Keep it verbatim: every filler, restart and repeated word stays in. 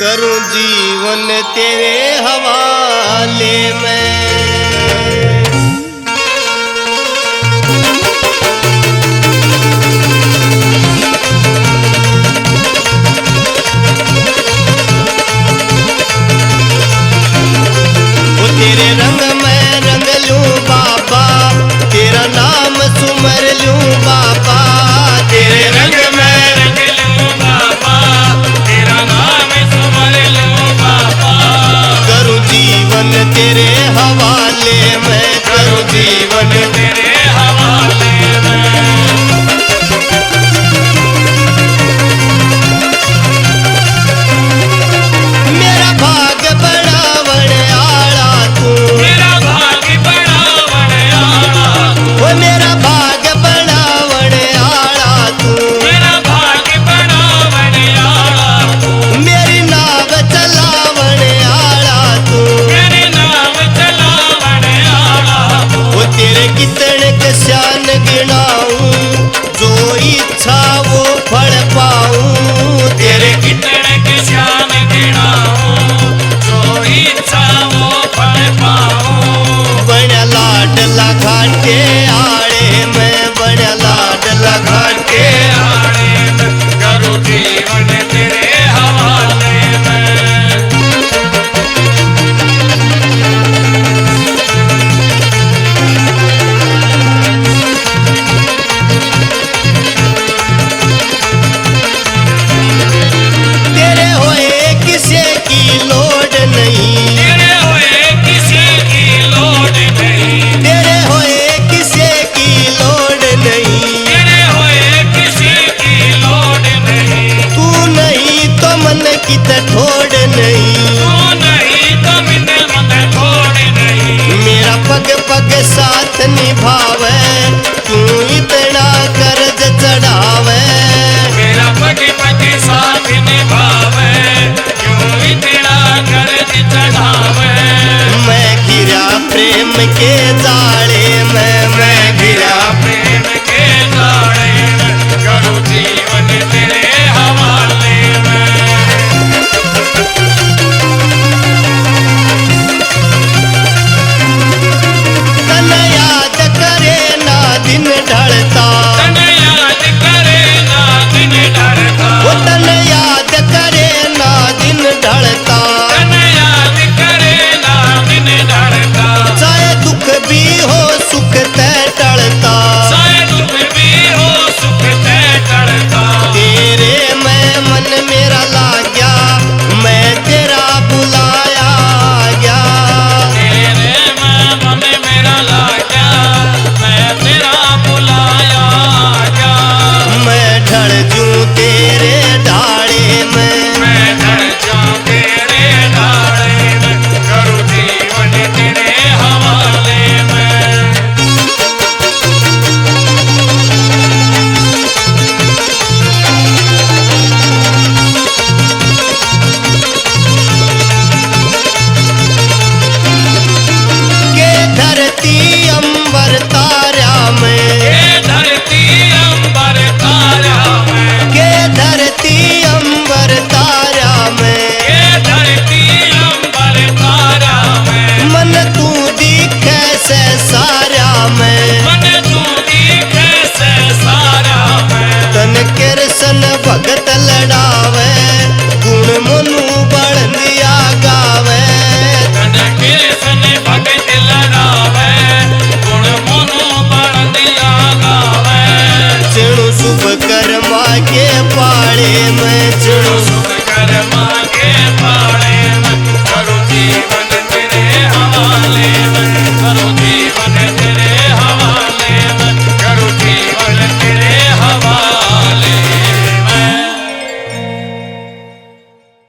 करूं जीवन तेरे हवाले में। वो तेरे रंग में रंग लूं बाबा, तेरा नाम सुमर लूं बाबा, तेरे रंग में रंग लूं बाबा, तेरा नाम सुमर लूं बाबा। करूं जीवन तेरे हवाले में, करूं जीवन तेरे हवाले में। मेरा भाग बनावण आला तू, मेरा भाग बनावण आला तू, ओ मेरा भाग बनावण आला तू, मेरा भाग बनावण आला तू, मेरी नाव चलावण आला तू, मेरी नाव चलावण आला तू। ओ तेरे कितने के शान गिनाऊं, जो इच्छा वो फल पाऊं। तेरे कितने के शान गिनाऊं, जो इच्छा वो फल पाऊं। बण्या लाडला घाटे आले में, बण्या लाडला घाटे आले में, करूं जीवन तेरे हवाले में। तेरे होए किसे की लोड़ नहीं, तेरे होए किसे की लोड़ नहीं, तेरे होए किसे की लोड़ नहीं, तेरे होए किसे की लोड़ नहीं। तू नहीं तो मन कित